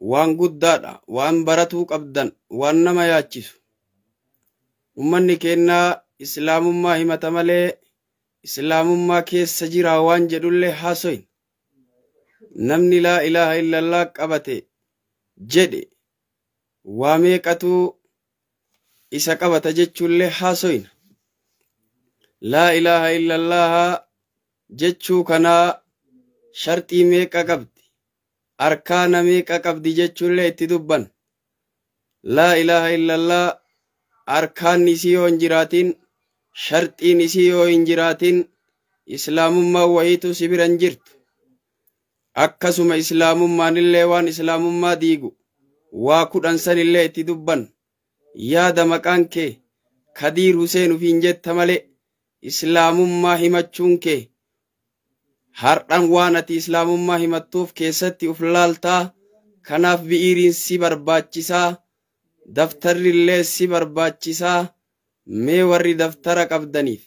Waan guddaadha, waan baratuu qabdan, waan nama yaachisu. Ummanni keennaa islaamummaa himata malee islaamummaa keessa jira waan jedhullee haasoyin. Namni laa ilaaha illallah qabate jedhe waa meeqatu isa qabata jechuullee haasoyna. Laa ilaaha illallah jechuu kanaa sharxii meeqa qabdi, arkaana meeqa qabdi jechuullee itti dubban. Laa ilaaha illallah arkaanni isii yoo hin jiraatin, sharxiin isii yoo hin jiraatin, islaamummaa wayiitu si bira hin jirtu. Akkasuma islaamummaan illee waan islaamummaa diigu waa 10 san illee itti dubban. Yaada maqaan kee Kadiir Huseen ufiin jetta malee islaamummaa himachuun kee har'an waan ati islaamummaa himattuuf keessatti uf laaltaa. Kanaaf bi'iiriin si barbaachisaa, daftarri illee si barbaachisaa. Mee warri daftara qabdaniif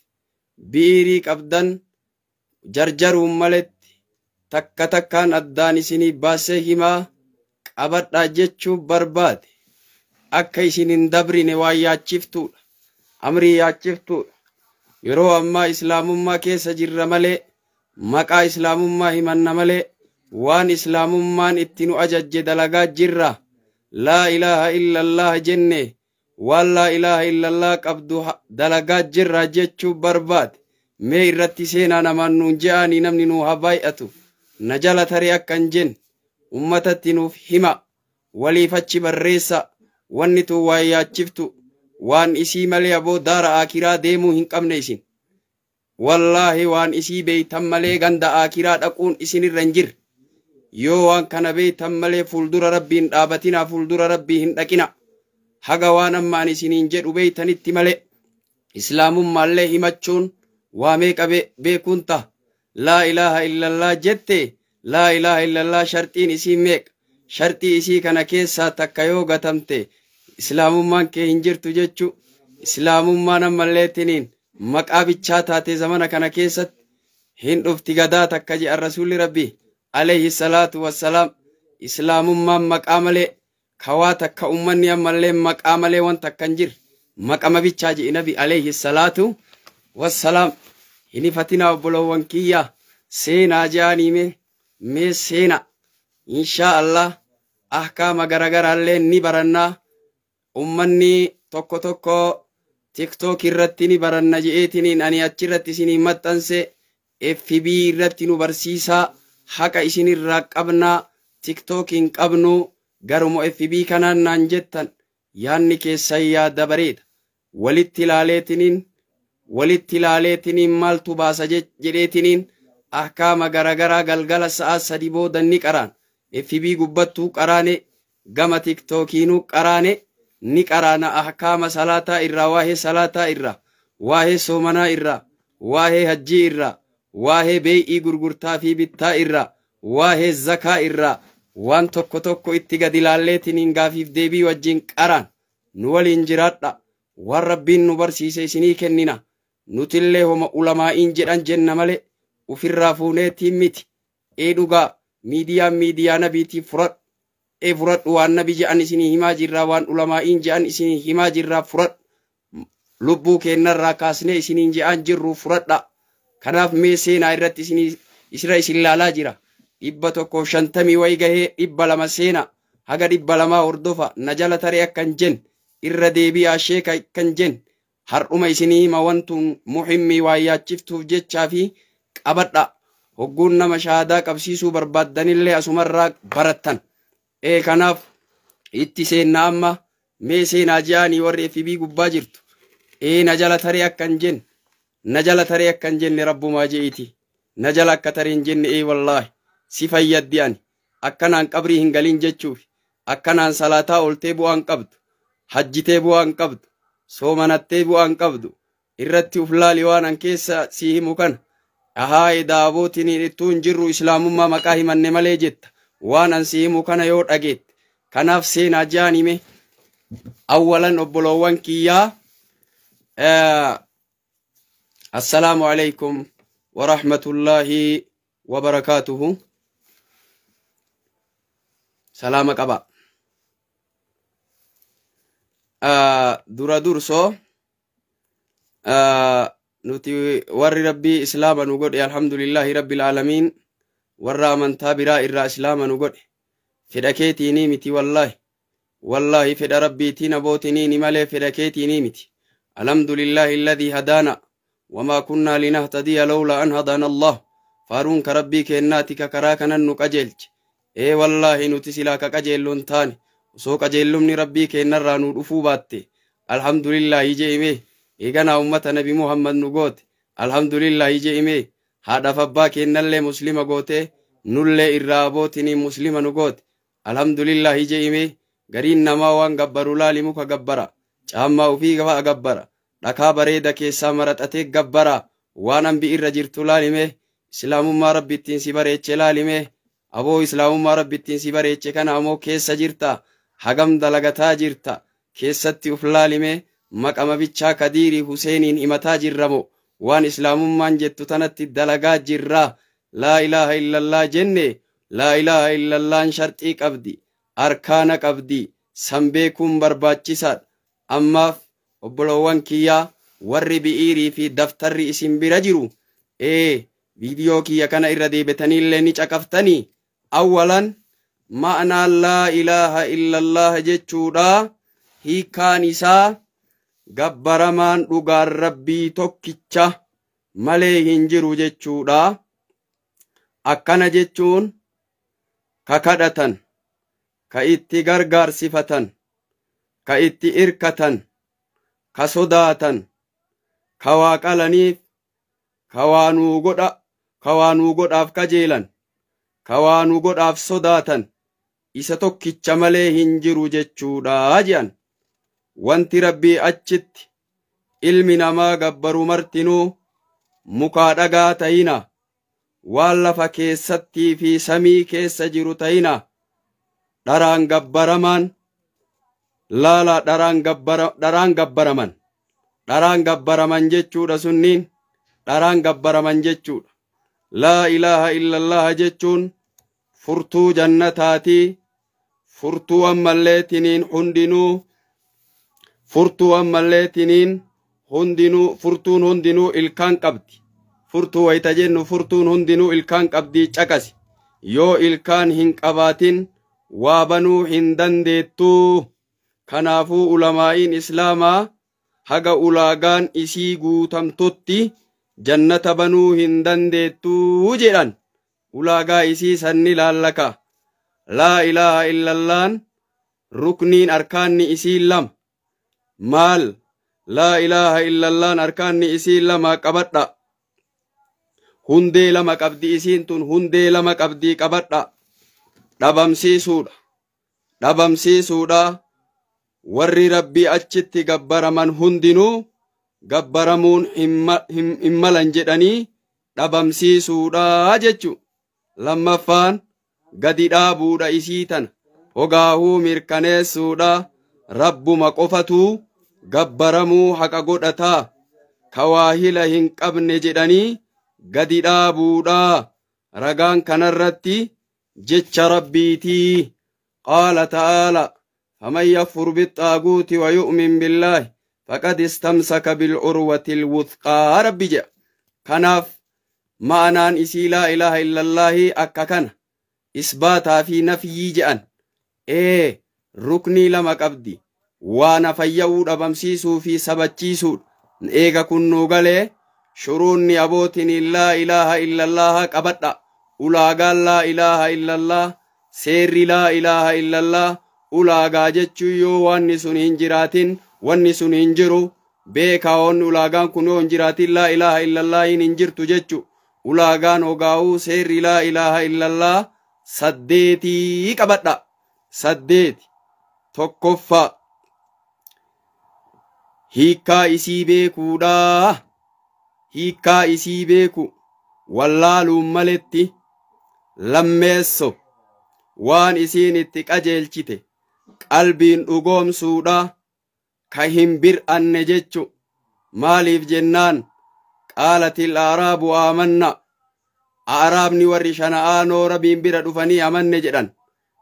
bi'iirii qabdan jarjaruun maletti takka takkaan addaan isinii baasee himaa qabadhaa jechuu barbaade. Akka isin hin dabrine waan yaachiftuudha, amrii yaachiftuudha. Yeroo ammaa islaamummaa keessa jirra malee, maqaa islaamummaa himanna malee, waan islaamummaan itti nu ajajje dalagaa jirra? Laa ilaaha illallah jenne waan laa ilaaha illallah qabdu dalagaa jirra jechuu barbaade. Mee irratti seenaa namaan nuun je'anii namni nuu haa baay'atu. Na jala taree akkan jenne ummatatti nuuf hima, waliif achi barreessa. Wanni tun waan yaachiftu, waan isii malee aboo daara aakiraa deemuu hin qabne isin. Wallaahi waan isii beeytan malee ganda aakiraa dhaquun isinirra hin jirre. Yoo waan kana beeytan malee fuuldura rabbiin dhaabatinaa, fuuldura rabbii hin dhaqina haga waan amma ani isiniin jedhu beeytanitti malee. Islaamummaallee himachuun waa meeqa beekuun ta'a? Laa ilaaha illallah jette, laa ilaaha illallah sharxiin isii meeqa? Sharxii isii kana keessaa takka yoo gatamte islaamummaan kee hin jirtu jechuu. Islaamummaan ammallee tiniin maqaa bichaa taate zamana kana keessatti hin dhufti gadaa takka jedhan rasuulli rabbii alayhi salaatu wassalaam. Islaamummaan maqaa malee kawaa takka ummanni ammallee maqaa malee waan takka hin jirre, maqama bichaa jedhi nabi alayhi salaatu wassalaam. Hin ifatinaa obbolowwan kiyya, seenaa je'anii mee seena. Inshaa Allah ahkaama garagaraallee ni barannaa. Ummanni tokko tokko TikTok irratti ni baranna je'eetiniin ani achirratti isinii maxxanse. FB irratti nu barsiisaa, haqa isinirraa qabnaa, TikTok hin qabnu, garuma FB kanaan naan jettan. Yaanni keessan yaada bareeda. Walitti ilaaleetiniin maaltu baasa jedheetiniin ahkaama garagaraa galgala sa'a 3 booda ni qaraan. FB gubbattuu qaraane, gama TikTokiinuu qaraane, ni qaraana. Ahkaama salaataa irraa, waa'ee salaataa irraa, waa'ee soomanaa irraa, waa'ee hajjii irraa, waa'ee beey'ii gurgurtaa fi bittaa irraa, waa'ee zakaa irraa waan tokko tokko itti gadi ilaalleetiniin gaafiif deebii wajjin qaraan. Nu waliin jiraadha. Waan rabbiin nu barsiise isinii kennina. Nutillee homa ulamaa'iin jedhan jenna malee ufirraa fuuneetiin miti. Ee dhugaa, miidiyaan miidiyaa nabiitii fudhadhu. Ee fudhadhu, waan nabi jedhan isinii himaa jirraa, waan ulamaa'iin jedhan isinii himaa jirraa fudhadhu. Lubbuu keennarraa kaasnee isiniin je'aan jirru fudhadha. Kanaaf mee seenaa irratti isinii isira isin laalaa jira. 150 wayi gahee, 200 seena, haga 200 hordofa. Na jala taree akkan jen irra deebi'aa sheeka akkan jen. Har'uma isinii hima, wantuun muhimmii waan yaachiftuuf jechaa fi qabadha. Hogguun nama shahaadaa qabsiisuu barbaaddanillee asumarraa barattan. Ee kanaaf itti seennaa amma. Mee seenaa je'anii warri FB gubbaa jirtu. Ee na jala taree akkan jenne, na jala taree akkan jenne, rabbumaa je'iti na jala akka taree hin jenne. Ee wallaahi si fayyaddi. Ani akkanaan qabrii hin galin jechuuf, akkanaan salaataa ooltee bu'aan qabdu, hajjitee bu'aan qabdu, soomanattee bu'aan qabdu. Irratti uf laali waan an keessa si himu kana. Ahaa, edaabootiin ittuu hin jirru islaamummaa maqaa himanne malee jetta waan an si himu kana yoo dhageette. Kanaaf seenaa je'an hime. Awwalan obboloowwan kiyyaa, assalaamu alaykum warahmatullaahi wabarakaatuhu. Salaama qaba. Dura dursoo nuti warri Rabbii Islaama nu godhe, alhamdulillahi rabbil aalamiin, warra amantaa biraa irraa Islaama nu godhe. Fedha keetiinii miti, wallaahi wallaahi, fedha Rabbiitiin abootiniini malee fedha keetiinii miti. Alhamdulillahi alladhii hadaana wamaa kunnaa linahtadiya lawlaa an hadaana Allah. Faaruun ka Rabbii kennaati, ka karaa kanan nu qajeelche. Ee wallaahi, nuti silaa ka qajeellu hin taane osoo qajeellumni Rabbii kennarraa nu dhufuu baatte. Alhamdulillahi je'ime. Eeganaa ummata Nabi Muhammad nu goote, alhamdulillahi je'ime. Haadhaaf abbaa kennallee muslima goote, nullee irraa abootinii muslima nu goote, alhamdulillahi je'ime. Gariin namaa waan gabbaru laali: muka gabbara, caammaa ufii fa'a gabbara, dhakaa bareeda keessaa maraxatee gabbara. Waan hambi irra jirtu laalime. Islaamummaa Rabbi ittiin si bareeche laalime aboo. Islaamummaa Rabbi ittiin si bareeche kana ammoo keessa jirta, hagam dalagataa jirta? Keessatti uf laalime. Maqama bichaa Kadiirii Huseeniin himataa jirramo waan islaamummaan jettu tanatti dalagaa jirra? Laa ilaaha illallah jenne. Laa ilaaha illallaan sharxii qabdi, arkaana qabdi, san beekuun barbaachisaadha. Ammaaf obboloowwan kiyyaa, warri bi'iirii fi daftarri isin bira jiru, ee viidiyoo kiyya kana irra deebitaniillee ni caqaftanii. Awwalan, ma'anaan laa ilaaha illallah jechuudha, hiikkaan isaa gabbaramaan dhugaan Rabbii tokkicha malee hin jiru jechuudha. Akkana jechuun ka kadhatan, ka itti gargaarsifatan, ka itti irkatan, ka sodaatan, ka waa qalaniif, ka waa nuu godha, ka waa nuu godhaaf kajeelan, ka waa nuu godhaaf sodaatan isa tokkicha malee hin jiru jechuudha je'an. Wanti Rabbii achitti ilmi namaa gabbaru martinuu mukaa dhagaa ta'ina, waan lafa keessattii fi samii keessa jiru ta'ina, dharaan gabbaraman laala, dharaan gabbaraman, dharaan gabbaraman jechuudha. Sunniin dharaan gabbaraman jechuudha. Laa ilaaha illallah jechuun furtuu jannataatii, furtuu ammallee tiniin hundinuu, furtuu ammallee tiniin hundinuu, furtuun hundinuu ilkaan qabdi. Furtuu wayita jennu, furtuun hundinuu ilkaan qabdii caqasi. Yoo ilkaan hin qabaatin waa banuu hin dandeettuu. Kanaafuu ulamaa'iin islaamaa haga ulaagaan isii guutamtutti jannata banuu hin dandeettuu jedhan. Ulaagaa isii sanni laallaka. Laa ilaaha illallaan rukniin, arkaanni isii lama. Maal laa ilaaha illallaan arkaanni isii lama? Qabadha, hundee lama qabdi isiin tun, hundee lama qabdii qabadha. Dhabamsiisuudha, dhabamsiisuudha. Warri Rabbii achitti gabbaraman hundinuu gabbaramuun hin malan jedhanii dhabamsiisuudha jechu. Lammaffaan gadi dhaabuudha isii tana, hogaahuu mirkaneessuudha. Rabbuma qofatuu gabbaramuu haqa godhataa, kawaahila hin qabne jedhanii gadi dhaabuudha. Ragaan kanarratti jecha Rabbiitii: qaala ta'aala, faman yakfur bixaaguuti wa yu'min billaahi faqad istamsaka bil'urwati alwuthqaa, Rabbi jedha. Kanaaf ma'anaan isii laa ilaaha illallaahi akka kana isbaataa fi nafyii je'an. Ee, ruknii lama qabdi: waan hafayya'uu dhabamsiisuu fi sabachiisuudha. Eega kunnuu galee, shuruunni abootiin laa ilaaha illallaha qabadha. Ulaagaan laa ilaaha illallah, seerri laa ilaaha illallah, ulaagaa jechuun yoo wanni sun hin jiraatin wanni sun hin jiru beekaa. Wanni ulaagaan kun yoo hin jiraatin laa ilaaha illallaahin hin jirtu jechu. Ulaagaan hogaa'uu seerri laa ilaaha illallah saddeetii qabadha, saddeeti. Tokkoffaa, hiikkaa isii beekuudha. Hiikkaa isii beeku wallaaluun maletti. Lammeesso, waan isiin itti qajeelchite qalbiin dhugoomsuudha, ka hin bir'anne jechu. Maaliif jennaan, qaalatil aaraabu aamanna, aaraabni warri shana'aanoo Rabbiin bira dhufanii amanne jedhan.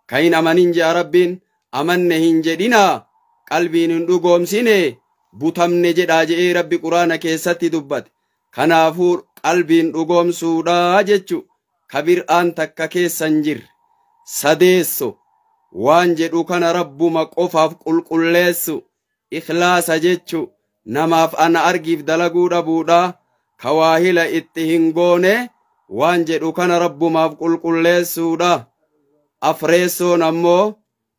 Ka hin amanin je'a Rabbiin amanne hin jedhinaa qalbiin hin dhugoomsine butamne jedhaa je'ee Rabbi Quraana keessatti dubbate. Kanaafuu qalbiin dhugoomsuudhaa jechu kabir'aan takka keessa hin jirre. Sadeesso waan jedhu kana Rabbuma qofaaf qulqulleessu ikhlaasa jechu namaaf ana argiif dalaguu dhabuudha ka waahila itti hin goone waan jedhu kana Rabbumaaf qulqulleessuudha. Afreessoon ammoo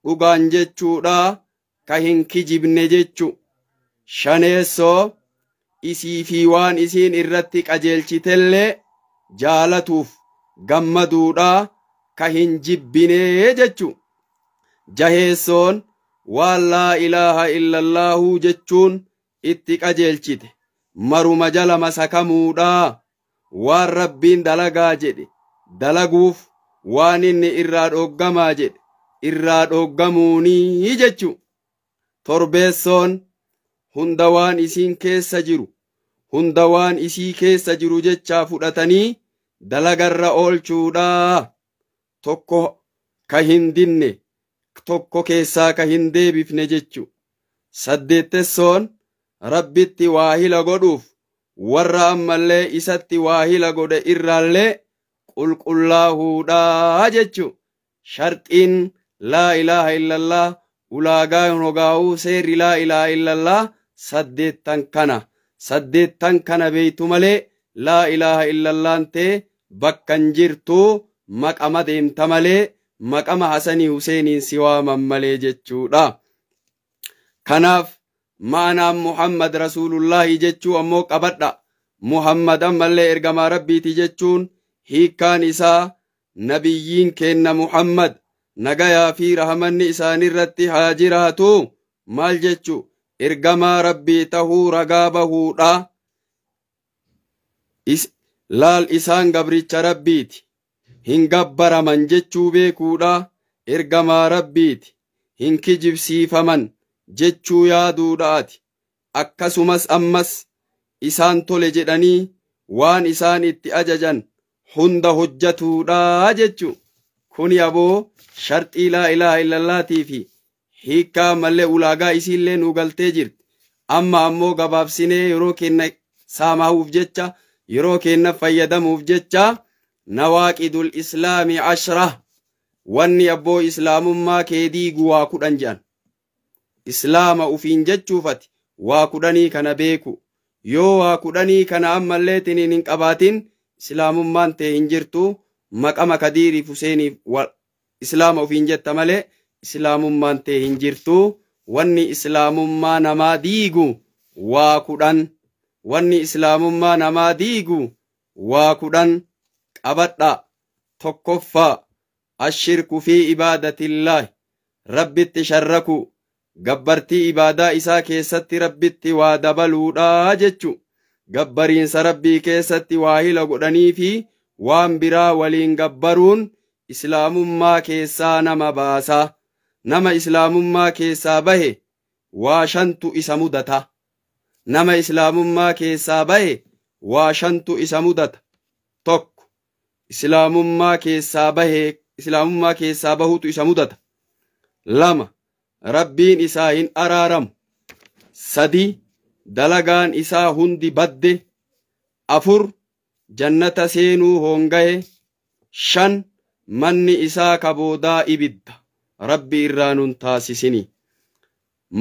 dhugaan jechuudha ka hin kijibne jechu. Shaneessoo isii fi waan isiin irratti qajeelchitellee jaalatuuf gammaduudha ka hin jibbinee jechu. Jaheessoon waan laa ilaaha illallaahu jechuun itti qajeelchite maruma jala masakamuudha waan Rabbiin dalagaa jedhe dalaguuf waan inni irraa dhooggamaa jedhe irraa dhooggamuunii jechu. Torbeessoon hunda waan isiin keessa jiru hunda waan isii keessa jiru jechaa fudhatanii dalagarra oolchuudha. Tokko ka hin dinne tokko keessaa ka hin deebifne jechu. Saddeettessoon Rabbitti waahila godhuuf warra ammallee isatti waahila godhe irraallee qulqullaahuudha jechu. Sharxiin laa ilaaha illallah ulaagaa hogaa'uu seerri laa ilaaha illallah saddeettan kana. Saddeettan kana beeytu malee laa ilaaha illallaan tee bakka hin jirtu maqama deemta malee maqama Hasanii Huseeniin si waaman malee jechuudha. Kanaaf ma'anaan Muhammad Rasuulullaahi jechuu ammoo qabadha. Muhammad ammallee ergamaa Rabbiiti jechuun hiikkaan isaa nabiyyiin kenna Muhammad nagayaa fi rahamanni isaanirratti haa jiraatu maal jechu ergamaa Rabbii tahuu ragaa bahuudha. Laal isaan gabricha Rabbiiti hin gabbaraman jechuu beekuudha. Ergamaa Rabbiiti hin kijibsiifaman jechuu yaaduudhaati. Akkasumas ammas isaan tole jedhanii waan isaan itti ajajan hunda hojjatuudha jechu. Kuni aboo sharxii laa ilaaha illallaatii fi hiikkaa mallee ulaagaa isiillee nu galtee jirti. Amma ammoo gabaabsinee yeroo kenna saamahuuf jecha yeroo kenna fayyadamuuf jecha nawaaqidul islaami 10 wanni abboo islaamummaa kee diigu waa 10 jedhan. Islaama ufiin jechuufati waa 10 kana beeku. Yoo waa 10 kana ammallee tiniin hin qabaatin islaamummaan tee hin jirtu. Maqama Kadiiriif Huseeniif islaama ufiin jetta malee islaamummaan tee hin jirtu. Wanni islaamummaa namaa diigu waa 10. Wanni islaamummaa namaa diigu waa 10 qabadha. Tokkoffaa ashirku fi ibaadatillahi Rabbitti sharraku gabbartii ibaadaa isaa keessatti Rabbitti waa dabaluudha jechu. Gabbariinsa Rabbii keessatti waa hila godhanii fi waan biraa waliin gabbaruun islaamummaa keessaa nama baasa. Nama islaamummaa keessaa bahe waa 5tu isa mudata. Nama islaamummaa keessaa bahe waa 5tu isa mudata. Tokko islaamummaa keessaa bahe islaamummaa keessaa bahutu isa mudata. 2 Rabbiin isaa hin araaramu. 3 dalagaan isaa hundi badde. 4 jannata seenuu hongaye. 5 manni isaa kaboodaa ibidda. Rabbi irraa nun taasisini.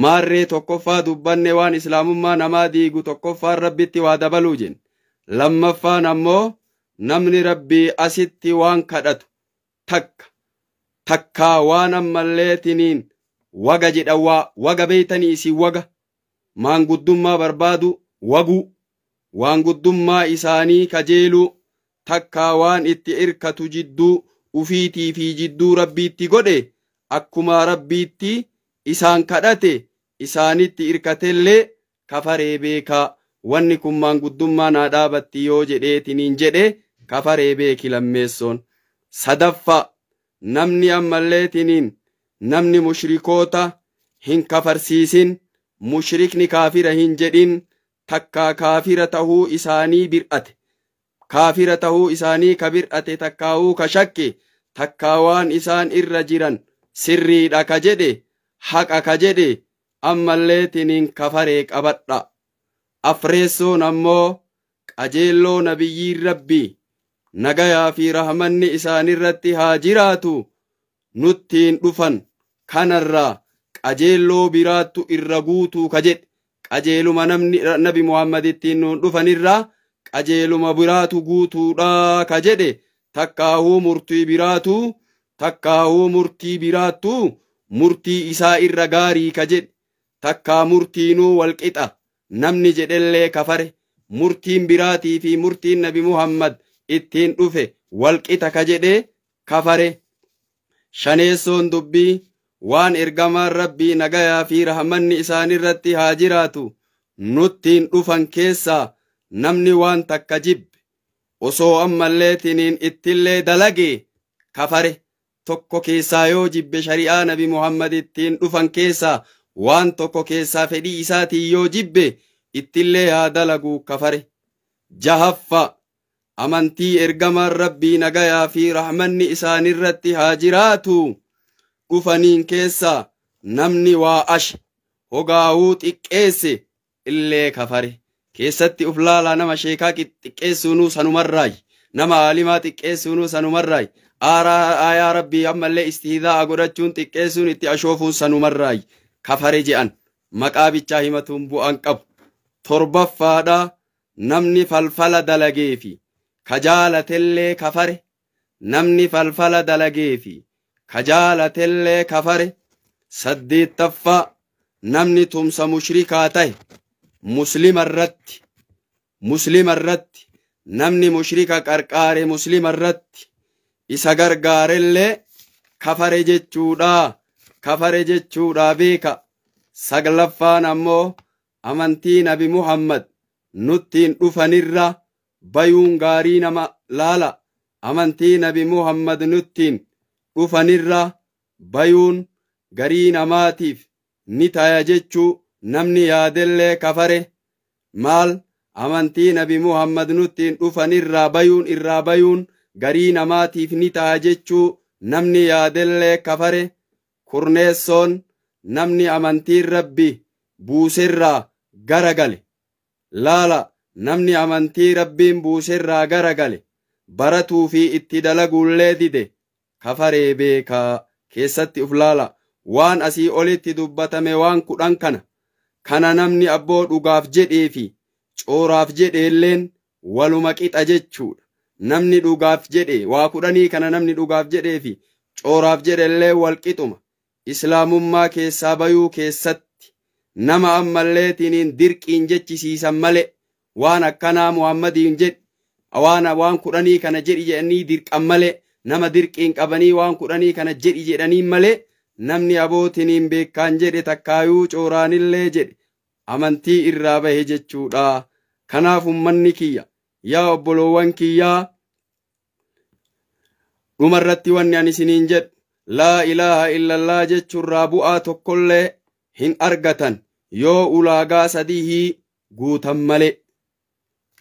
Maarree tokkoffaa dubbanne waan islaamummaa namaa diigu tokkoffaan Rabbitti waa dabaluu jenne. Lammaffaan ammoo namni Rabbii asitti waan kadhatu takka takkaa waan ammallee tiniin waga jedha. Waa waga beeytanii isin waga maanguddummaa barbaadu waguu waan guddummaa isaanii kajeeluu takkaa waan itti irkatu jidduu ufiitii fi jidduu Rabbiitti godhe akkuma Rabbiitti isaan kadhate isaanitti irkatellee kafaree beekaa. Wanni kun maanguddummaa naa dhaabatti yoo jedheetiniin jedhe kafaree beeki lammeessoon. Sadaffaa namni ammalleetiniin namni mushrikoota hin kafarsiisin mushrikni kaafira hin jedhin takkaa kaafira tahuu isaanii bir'ate kaafira tahuu isaanii ka bir'ate takkaa'uu ka shakke takkaa waan isaan irra jiran Sirriidha ka jedhe, haqa ka jedhe, ammallee tiniin kafaree qabadha. Afreessoon ammoo qajeelloo nabiyyiin Rabbii nagayaa fi rahmanni isaanirratti haa jiraatu nuttiin dhufan kanarraa qajeelloo biraattu irra guutuu ka jedhe, qajeeluma namni Nabi Muhammad ittiin nuun dhufanirraa qajeeluma biraatu guutuudha ka jedhe, takkaahuu murtii biraatu, takkaahuu murtii biraattu murtii isaa irra gaarii ka jedhe, takkaa murtiinuu walqixa namni jedhellee kafare. Murtiin biraatii fi murtiin Nabi Muhammad ittiin dhufe walqixa ka jedhe kafare. Shaneessoon dubbii waan ergamaan Rabbii nagayaa fi rahmanni isaanirratti haa jiraatu nuttiin dhufan keessaa namni waan takka jibbe osoo ammallee tiniin ittillee dalage kafare. Tokko keessaa yoo jibbe, shari'aa Nabi Muhammad ittiin dhufan keessaa waan tokko keessaa fedhii isaatiin yoo jibbe, ittillee haa dalagu, kafare. Jahaffa, amantii ergamaan Rabbii nagayaa fi rahmanni isaanirratti haa jiraatu dhufaniin keessaa namni waa ashe hogaawuu xiqqeesse illee kafare. Keessatti uf laalaa, nama sheekaa xiqqeessuunuu sanumarraayi, nama aalimaa xiqqeessuunuu sanumarraayi, aayaa Rabbii ammallee istihzaa'a godhachuun, xiqqeessuun, itti ashoofuun sanumarraayi. Kafare je'an, maqaa bichaa himatuun bu'aan qabu. Torbaffaadha, namni falfala dalageefi ka jaalatellee kafare. Namni falfala dalageefi ka jaalatellee kafare. Saddeettaffaa, namni tumsa mushrikaa tahe muslima irratti, muslima irratti, namni mushrika qarqaare muslima irratti isa gargaarellee kafare jechuudha, kafare jechuudha beeka. Saglaffaan ammoo amantii Nabi Muhammad nuttiin dhufanirra bayuun gaarii nama laala. Amantii Nabi Muhammad nuttiin dhufanirra bayuun garii namaatiif ni taya jechuu namni yaadellee kafare. Maal? Amantii Nabi Muhammad nuttiin dhufanirraa bayuun, irraa bayuun garii namaatiif ni ta'a jechuu namni yaadellee kafare. Kurneessoon, namni amantiin Rabbi buuserraa gara gale laala. Namni amantii Rabbiin buuserraa gara gale, baratuu fi itti dalaguullee dide, kafaree beekaa. Keessatti uf laala. Waan asii olitti dubbatame waan 10 kana namni abboo dhugaaf jedhee fi cooraaf jedheelleen waluma qixa jechuudha. Namni dhugaaf jedhe waa 10 kana, namni dhugaaf jedhee fi cooraaf jedhellee wal qixuma islaamummaa keessaa bayuu keessatti. Nama ammalleetiniin dirqiin jechisiisan male, waan akkanaa Muhammadiin jedhi, waan 10 kana jedhi jedhanii dirqan male, nama dirqiin qabanii waan 10 kana jedhi jedhanii malee, namni abootiniin beekaan jedhe takkaayuu cooraanillee jedhe amantii irraa bahe jechuudha. Kanaaf ummanni kiyya, yaa obboloowwan kiyyaa, dhumarratti wanni ani isiniin jedhu, laa ilaaha illallah jechuurraa bu'aa tokkollee hin argatan yoo ulaagaa sadihii guutan malee.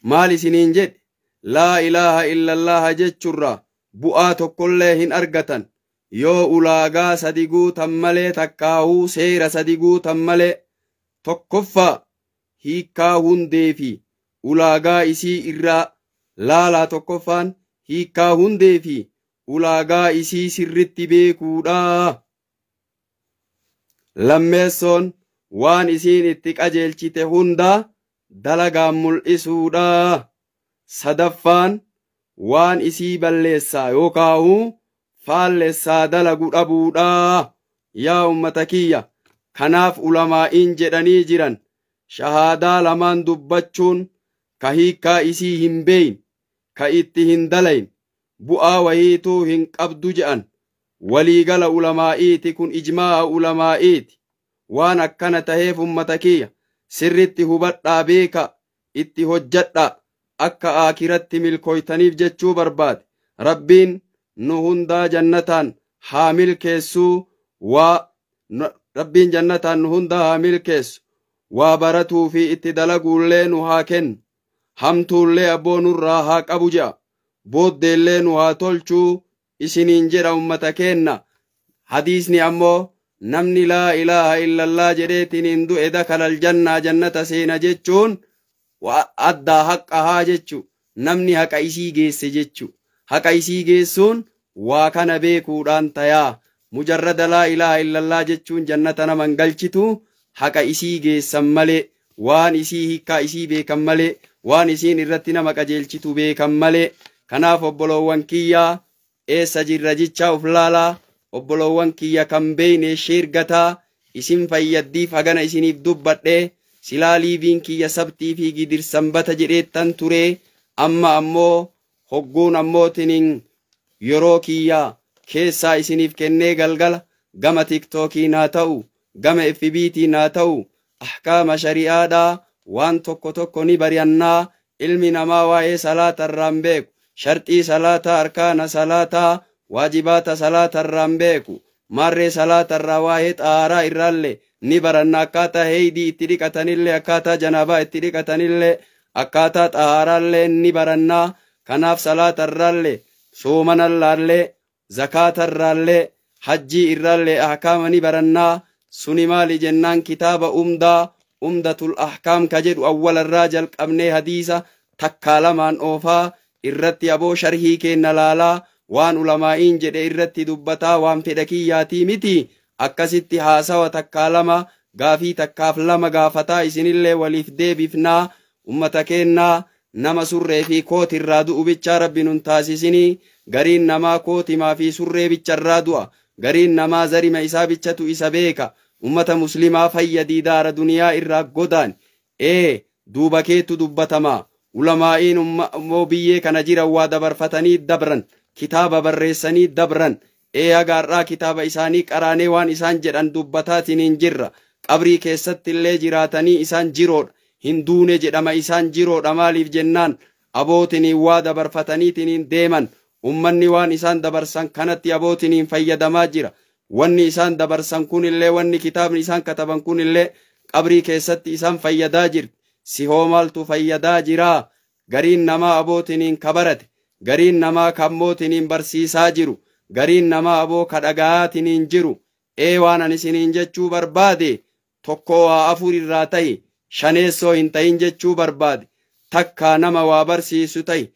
Maal isiniin jedhe? Laa ilaaha illallah jechuurraa bu'aa tokkollee hin argatan yoo ulaagaa sadi guutan malee, takkaahuu seera sadi guutan malee. Tokkoffaa, hiikkaa hundee fi ulaagaa isii irraa laalaa. Tokkoffaan hiikkaa hundee fi ulaagaa isii sirritti beekuudha. Lammeessoon waan isiin itti qajeelchite hunda dalagaan mul'isuudha. Sadaffaan waan isii balleessaa yookaahuu faallessaa dalagu dhabuudha. Yaa ummata kiyya, kanaaf ulamaa'iin jedhanii jiran, shahaadaa lamaan dubbachuun ka hiikkaa isii hin beeyin, ka itti hin dalayin, bu'aa wayiituu hin qabdu je'an. Waliigala ulamaa'iiti kun, ijmaa'a ulamaa'iiti. Waan akkana taheef ummata kiyya, sirritti hubadhaa, beeka, itti hojjadhaa, akka aakiratti milkooytaniif jechuu barbaade. Rabbiin nu hundaa jannataan haa milkeessuu. Waa Rabbiin jannataan nu hundaa haa milkeessu. Waa baratuu fi itti dalaguullee nu haa kennu, hamtuullee abboo nurraa haa qabu je'a, booddeellee nu haa tolchuu isiniin jedha ummata keenna. Hadiisni ammoo namni laa ilaaha illallah jedheetiin hin du'e dakalal jannaa jannata seena jechuun addaa haqqahaa jechu. Namni haqa isii geesse jechu. Haqa isii geessuun waa kana beekuudhaan tayaa. Mujarrada laa ilaaha illallah jechuun jannata naman galchitu, haqa isii geessan malee, waan isii hiikkaa isii beekan malee, waan isiin irratti nama qajeelchitu beekan malee. Kanaaf obboloowwan kiyyaa, eessa jirra jechaa uf laalaa. Obboloowwan kiyya kan beeyne sheergataa, isin fayyaddiif hagana isiniif dubbadhe. Silaa liiviin kiyya sabtii fi gidirsanbata jedheettan ture. Amma ammoo hogguun ammootiniin yeroo kiyya keessaa isiniif kennee galgala gama Tiktookiin haa ta'u, gama FB'tiin haa ta'u, ahkaama shari'aadhaa waan tokko tokko ni bari'annaa. Ilmi namaa waa'ee salaatarraan beeku, sharxii salaataa, arkaana salaataa, waajibaata salaatarraan beeku, maarree salaatarraa waa'ee xaaraa irraallee ni baranna. Akkaataa heeydii itti dhiqatanillee, akkaataa janaabaa itti dhiqatanillee, akkaataa xahaaraallee ni barannaa. Kanaaf salaatarraallee, soomanallaallee, zakaatarraallee, hajjii irraallee ahkaama ni barannaa. Suni maali jennaan, kitaaba umdaa, Umdatul Ahkaam ka jedhu awwalarraa jalqabnee hadiisa takkaa lamaan oofaa irratti aboo sharhii kenna laalaa, waan ulamaa'iin jedhe irratti dubbataa, waan fedha kiyyaatii miti. Akkasitti haasawa takkaa lama, gaafii takkaaf lama gaafataa isinillee waliif deebifnaa. Ummata keennaa, nama surree fi kootirraa du'u bichaa rabbi nun taasisinii. Gariin namaa kootimaa fi surree bicharraa du'a, gariin namaa zarima isaa bichatu isa beeka. Ummata muslimaa fayyadii, daara duniyaa irraa godaan. Ee, duuba keetu dubbatamaa. Ulamaa'iin immoo biyyee kana jiran waa dabarfatanii dabran, kitaaba barreessanii dabran. Ee, hagaarraa kitaaba isaanii qaraanee waan isaan jedhan dubbataatiin hin jirra. Qabrii keessatti illee jiraatanii isaan jiroodha, hin duune jedhama, isaan jiroodha. Maaliif jennaan, abootiniin waa dabarfataniitiin deeman. Ummanni waan isaan dabarsan kanatti abootiniin fayyadamaa jira. Wanni isaan dabarsan kunillee, wanni kitaabni isaan kataban kunillee qabrii keessatti isaan fayyadaa jirti. Si hoo maaltu fayyadaa jiraa? Gariin namaa abootiniin kabarate, gariin namaa kammootiniin barsiisaa jiru, gariin namaa aboo kadhagaatiniin jiru. Ee, waan ani isiniin jechuu barbaade, tokko waa afur irraa tahi, shaneessoo hin ta'in jechuu barbaade. Takkaa nama waa barsiisu tahi,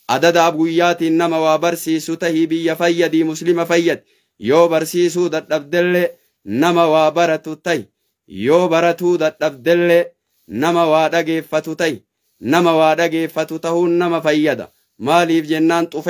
adada guyyaatiin nama waa barsiisu tahi, biyya fayyadii, muslima fayyadi. Yoo barsiisuu dadhabdellee nama waa baratu tahi, yoo baratuu dadhabdellee nama waa dhageeffatu tahi. Nama waa dhageeffatu tahuun nama fayyada. Maaliif jennaan, xufe